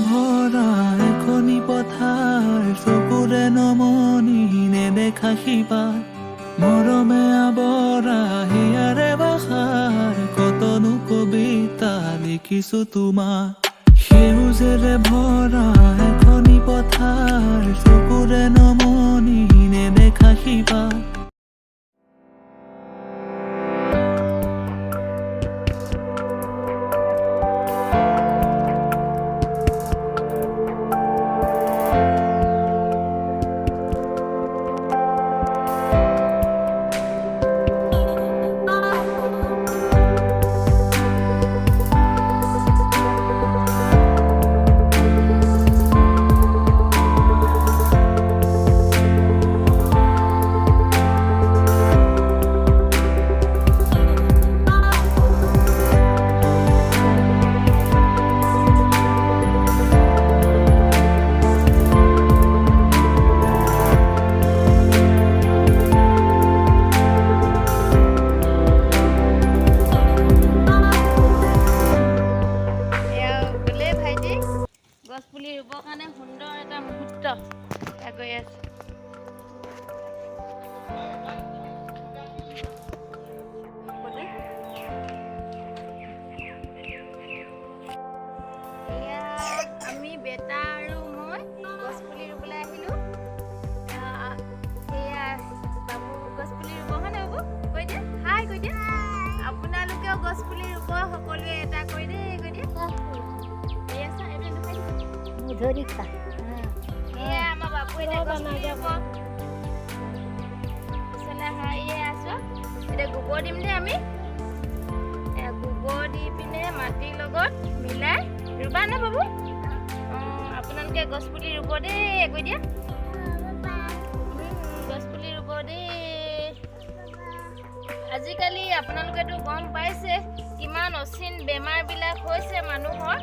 ভৰা এখনি পথাৰ, চকুৰে নমনি নেদেখা সিপাৰ, মৰমে আৱৰা হিয়াৰে ভাষাৰ, কতনো কবিতা লিখিছো তোমাৰ। সেউজেৰে ভৰা এখনি পথাৰ, চকুৰে নমনি নেদেখা সিপাৰ। এয়া বোলে ভাইটি, গছ পুলি ৰুবৰ কাৰণে সুন্দৰ এটা মুহূৰ্ত। এয়া গৈ আছে। এয়া আমি বেটা আৰু মই গছ পুলি ৰুবলৈ আহিলোঁ। এয়া বাবু গছ পুলি ৰুব, হয় নাই বাবু? কৈ দিয়া, হাই কৈ দিয়া। আপোনালোকেও গছ পুলি ৰুব সকলোৱে, এটা কৈ দেই, কৈ দিয়া। এয়া চা, এইটো দেখাই দিয়া। ধৰি খা। এয়া আমাৰ বাবু এতিয়া গছ পুলি ৰুব। পিছলে আহা। এয়া আছো, এতিয়া গোবৰ দিম দেই আমি। এয়া গোবৰ দি পিনে মাটিৰ লগত মিলাই ৰুবা নে বাবু? অঁ, আপোনালোকে গছ পুলি ৰুব দেই, কৈ দিয়া। গছ পুলি ৰুব দেই। আজিকালি আপোনালোকেতো গম পাইছে কিমান অচিন বেমাৰবিলাক হৈছে মানুহৰ।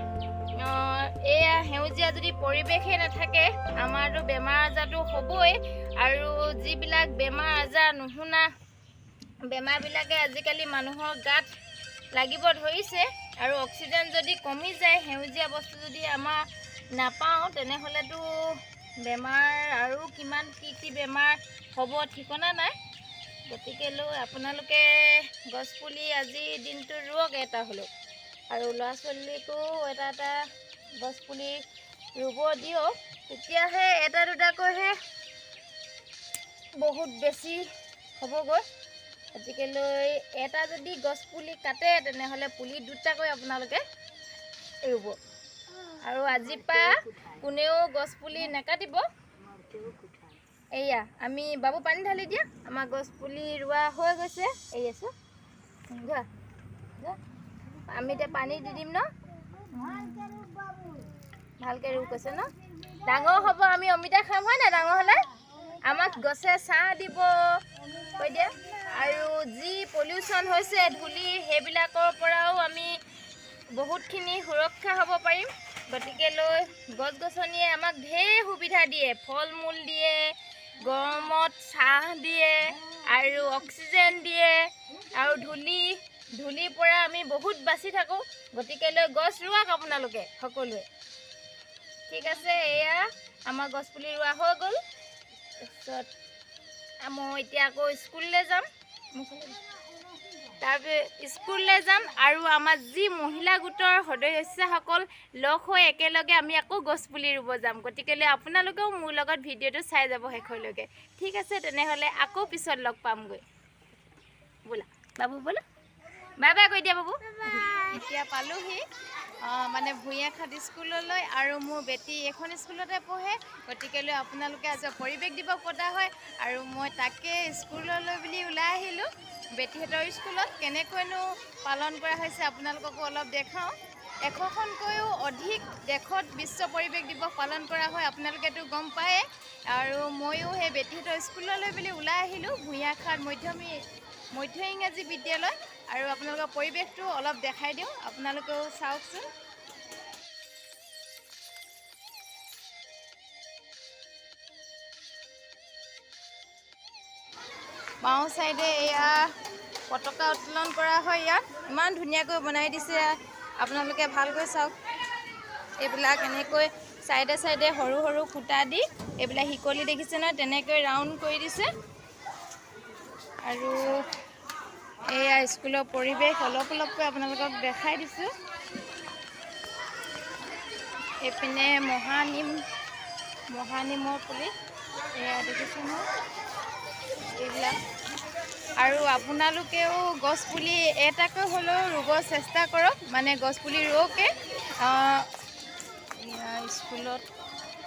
এয়া সেউজীয়া যদি পৰিৱেশেই নাথাকে, আমাৰতো বেমাৰ আজাৰটো হ'বই। আৰু যিবিলাক বেমাৰ আজাৰ, নুশুনা বেমাৰবিলাকে আজিকালি মানুহৰ গাত লাগিব ধৰিছে। আৰু অক্সিজেন যদি কমি যায়, সেউজীয়া বস্তু যদি আমাৰ নাপাওঁ, তেনেহ'লেতো বেমাৰ আৰু কিমান কি কি বেমাৰ হ'ব ঠিকনা নাই। গতিকে লৈ আপোনালোকে গছপুলি আজিৰ দিনটো ৰুৱক এটা হ'লেও, আৰু ল'ৰা ছোৱালীকো এটা এটা গছপুলি ৰুব দিয়ক। তেতিয়াহে এটা দুটাকৈহে বহুত বেছি হ'বগৈ। গতিকেলৈ এটা যদি গছপুলি কাটে, তেনেহ'লে পুলি দুটাকৈ আপোনালোকে ৰুব। আৰু আজিৰ পৰা কোনেও গছপুলি নাকাটিব। এয়া আমি, বাবু পানী ঢালি দিয়া। আমাৰ গছপুলি ৰোৱা হৈ গৈছে। এই আছোঁ, যোৱা যোৱা। আমি এতিয়া পানী দি দিম ন। ভালকে ৰু কৈছে ন। ডাঙৰ হ'ব, আমি অমিতা খাম, হয় নাই? ডাঙৰ হ'লে আমাক গছে ছাঁ দিব, কৈ দিয়া। আৰু যি পলিউশ্যন হৈছে, ধূলি, সেইবিলাকৰ পৰাও আমি বহুতখিনি সুৰক্ষা হ'ব পাৰিম। গতিকে লৈ গছ গছনিয়ে আমাক ঢেৰ সুবিধা দিয়ে, ফল মূল দিয়ে, গৰমত ছাঁ দিয়ে আৰু অক্সিজেন দিয়ে, আৰু ধূলিৰ পৰা আমি বহুত বাচি থাকোঁ। গতিকে লৈ গছ ৰোৱাক আপোনালোকে সকলোৱে। ঠিক আছে, এয়া আমাৰ গছপুলি ৰোৱা হৈ গ'ল। তাৰপিছত মই এতিয়া আকৌ স্কুললৈ যাম। তাৰপিছত স্কুললৈ যাম আৰু আমাৰ যি মহিলা গোটৰ সদস্যাসকল লগ হৈ একেলগে আমি আকৌ গছপুলি ৰুব যাম। গতিকেলৈ আপোনালোকেও মোৰ লগত ভিডিঅ'টো চাই যাব শেষলৈকে। ঠিক আছে, তেনেহ'লে আকৌ পিছত লগ পামগৈ। ব'লা বাবু, ব'লা, বাই বাই কৈ দিয়া বাবু। এতিয়া পালোহি মানে ভূঞাখাট স্কুললৈ, আৰু মোৰ বেটী এইখন স্কুলতে পঢ়ে। গতিকেলৈ আপোনালোকে আজি পৰিৱেশ দিৱস পতা হয় আৰু মই তাকে স্কুললৈ বুলি ওলাই আহিলোঁ। বেটীহঁতৰ স্কুলত কেনেকৈনো পালন কৰা হৈছে আপোনালোককো অলপ দেখাওঁ। 100খনকৈও অধিক দেশত বিশ্ব পৰিৱেশ দিৱস পালন কৰা হয়, আপোনালোকেতো গম পায়ে। আৰু ময়ো সেই বেটীহঁতৰ স্কুললৈ বুলি ওলাই আহিলোঁ, ভূঞাখাট মধ্য ইংৰাজী বিদ্যালয়। আৰু আপোনালোকৰ পৰিৱেশটো অলপ দেখাই দিওঁ, আপোনালোকেও চাওকচোন। বাওঁ চাইডে এয়া পতাকা উত্তোলন কৰা হয়। ইয়াত ইমান ধুনীয়াকৈ বনাই দিছে, আপোনালোকে ভালকৈ চাওক। এইবিলাক এনেকৈ চাইডে চাইডে সৰু সৰু খুঁটা দি এইবিলাক শিকলি দেখিছে নহয়, তেনেকৈ ৰাউণ্ড কৰি দিছে। আৰু এয়া স্কুলৰ পৰিৱেশ অলপ অলপকৈ আপোনালোকক দেখাই দিছোঁ। এইপিনে মহানিমৰ পুলি এয়া দেখিছে নহয় এইবিলাক। আৰু আপোনালোকেও গছপুলি এটাকৈ হ'লেও ৰুব চেষ্টা কৰক, মানে গছপুলি ৰুৱকে। স্কুলত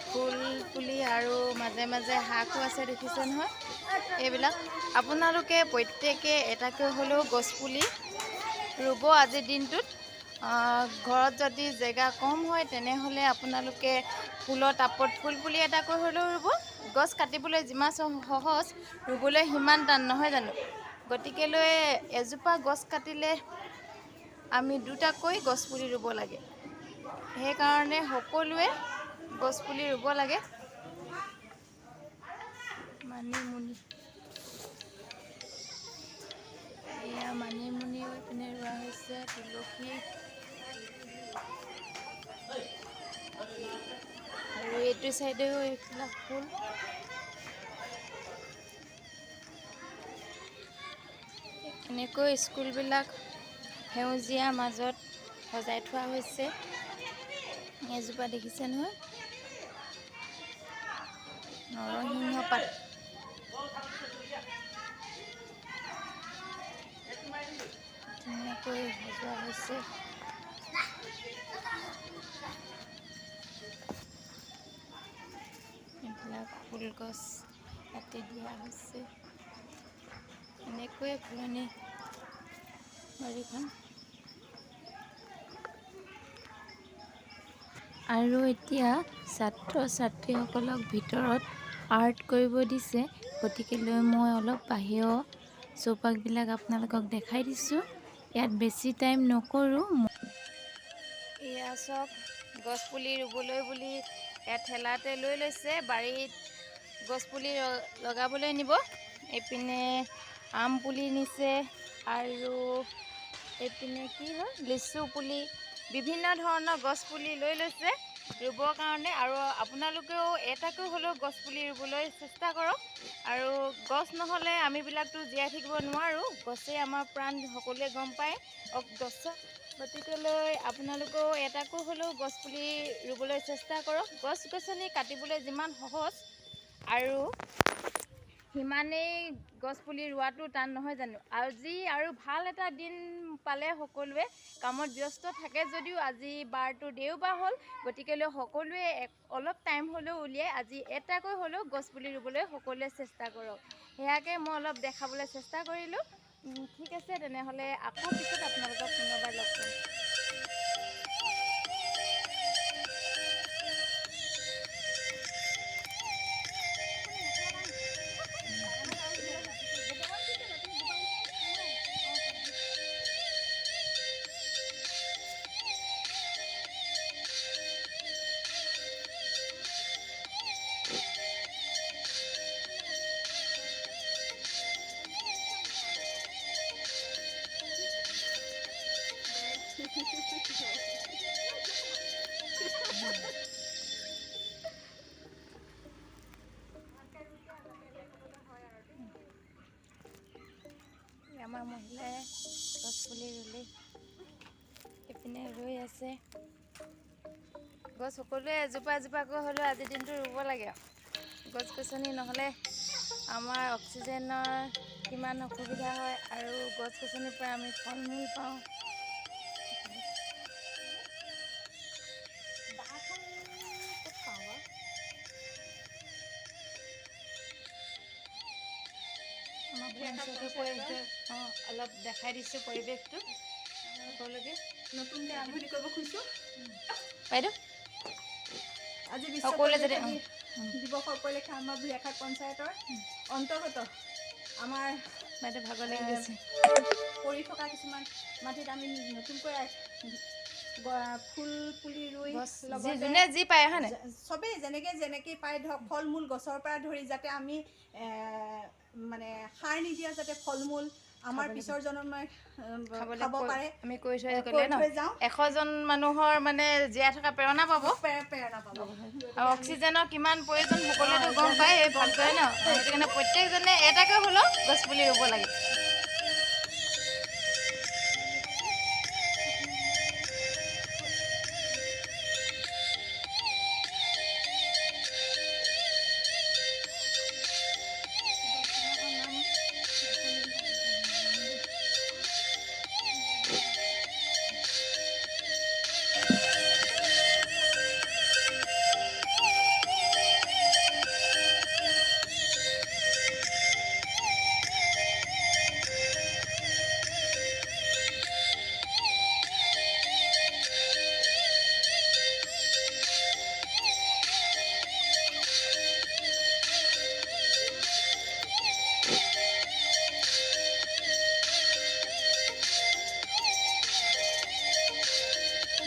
ফুল পুলি আৰু মাজে মাজে শাকো আছে দেখিছে নহয় এইবিলাক। আপোনালোকে প্ৰত্যেকে এটাকৈ হ'লেও গছপুলি ৰুব আজিৰ দিনটোত। ঘৰত যদি জেগা কম হয় তেনেহ'লে আপোনালোকে ফুলৰ টাপত ফুল পুলি এটাকৈ হ'লেও ৰুব। গছ কাটিবলৈ যিমান সহজ, ৰুবলৈ সিমান টান নহয় জানো? গতিকেলৈ এজোপা গছ কাটিলে আমি দুটাকৈ গছপুলি ৰুব লাগে। সেইকাৰণে সকলোৱে গছপুলি ৰুব লাগে। মানিমুনি, এয়া মানিমুনি এইপিনে ৰোৱা হৈছে, তুলসী। আৰু এইটো চাইডেও এইবিলাক ফুল। এনেকৈ স্কুলবিলাক সেউজীয়া মাজত সজাই থোৱা হৈছে। এজোপা দেখিছে নহয়, নৰসিংহ পাত। ধুনীয়াকৈ সজোৱা হৈছে। এইবিলাক ফুলগছ কাটি দিয়া হৈছে। এনেকৈয়ে ফুলনি বাৰীখন। আৰু এতিয়া ছাত্ৰ ছাত্ৰীসকলক ভিতৰত আৰ্ট কৰিব দিছে, গতিকেলৈ মই অলপ বাহিৰৰ চৌপাশবিলাক আপোনালোকক দেখাই দিছোঁ। ইয়াত বেছি টাইম নকৰোঁ। এয়া চব গছপুলি ৰুবলৈ বুলি ইয়াত ঠেলাতে লৈ লৈছে, বাৰীত গছপুলি লগাবলৈ নিব। এইপিনে আম পুলি নিছে আৰু এইপিনে কি হয় লিচু পুলি, বিভিন্ন ধৰণৰ গছপুলি লৈ লৈছে ৰুবৰ কাৰণে। আৰু আপোনালোকেও এটাকৈ হ'লেও গছপুলি ৰুবলৈ চেষ্টা কৰক। আৰু গছ নহ'লে আমিবিলাকতো জীয়াই থাকিব নোৱাৰোঁ, গছেই আমাৰ প্ৰাণ, সকলোৱে গম পায় গছ। গতিকেলৈ আপোনালোকেও এটাকৈ হ'লেও গছপুলি ৰুবলৈ চেষ্টা কৰক। গছ গছনি কাটিবলৈ যিমান সহজ আৰু সিমানেই গছপুলি ৰোৱাটো টান নহয় জানো? আজি আৰু ভাল এটা দিন পালে, সকলোৱে কামত ব্যস্ত থাকে যদিও আজি বাৰটো দেওবাৰ হ'ল, গতিকেলৈ সকলোৱে অলপ টাইম হ'লেও উলিয়াই আজি এটাকৈ হ'লেও গছপুলি ৰুবলৈ সকলোৱে চেষ্টা কৰক। সেয়াকে মই অলপ দেখাবলৈ চেষ্টা কৰিলোঁ। ঠিক আছে, তেনেহ'লে আকৌ পিছত আপোনালোকক পুনৰবাৰ লগ পাম। আমাৰ মহিলাই গছপুলি ৰুলে, এইপিনে ৰুই আছে গছ। সকলোৱে এজোপা এজোপাকৈ হ'লেও আজিৰ দিনটো ৰুব লাগে। গছ গছনি নহ'লে আমাৰ অক্সিজেনৰ কিমান অসুবিধা হয়, আৰু গছ গছনিৰ পৰা আমি ফল মূল পাওঁ। অলপ দেখাই দিছোঁ পৰিৱেশটো সকলোকে। নতুনকৈ আৰম্ভণি কৰিব খুজিছোঁ বাইদেউ। আজি বিশ্ব পৰিৱেশ দিৱসৰ উপলক্ষে আমাৰ ভূঞাখাট পঞ্চায়তৰ অন্তৰ্গত আমাৰ বাইদেউ ভাগৰ লাগি গৈছে, পৰি থকা কিছুমান মাটিত আমি নতুনকৈ ফুল পুলি ৰুই যোনে যি পায় হয় নাই, চবেই যেনেকৈ যেনেকৈ পায় ধৰক ফল মূল গছৰ পৰা ধৰি, যাতে আমি মানে সাৰ নিদিয়া যাতে ফল মূল আমাৰ পিছৰ জন্মই খাবলৈ খাব পাৰে। আমি কৈ থৈ কৈ গ'লে ন থৈ যাওঁ। 100জন মানুহৰ মানে জীয়াই থকা প্ৰেৰণা পাব। প্ৰেৰণা পাব। আৰু অক্সিজেনৰ কিমান প্ৰয়োজন সকলোৱেতো গম পায় ভালকৈ ন, সেইটো কাৰণে প্ৰত্যেকজনে এটাকৈ হ'লেও গছ পুলি ৰুব লাগে।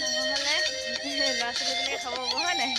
ডাঙৰ হ'লে ল'ৰা ছোৱালীবিলাকে খাব পাব, হয় নাই?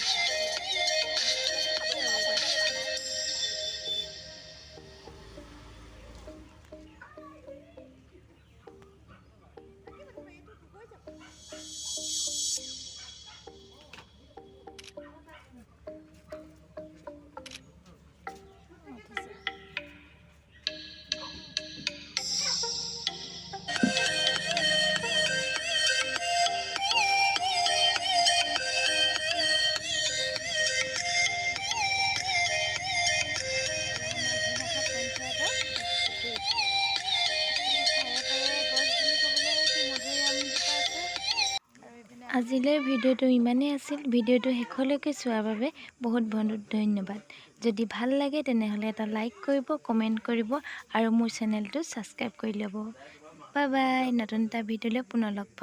আজিলৈ ভিডিঅ'টো ইমানেই আছিল। ভিডিঅ'টো শেষলৈকে চোৱাৰ বাবে বহুত বহুত ধন্যবাদ। যদি ভাল লাগে তেনেহ'লে এটা লাইক কৰিব, কমেণ্ট কৰিব আৰু মোৰ চেনেলটো ছাবস্ক্ৰাইব কৰি ল'ব। বাই বাই, নতুন এটা ভিডিঅ'লৈ পুনৰ লগ পাম।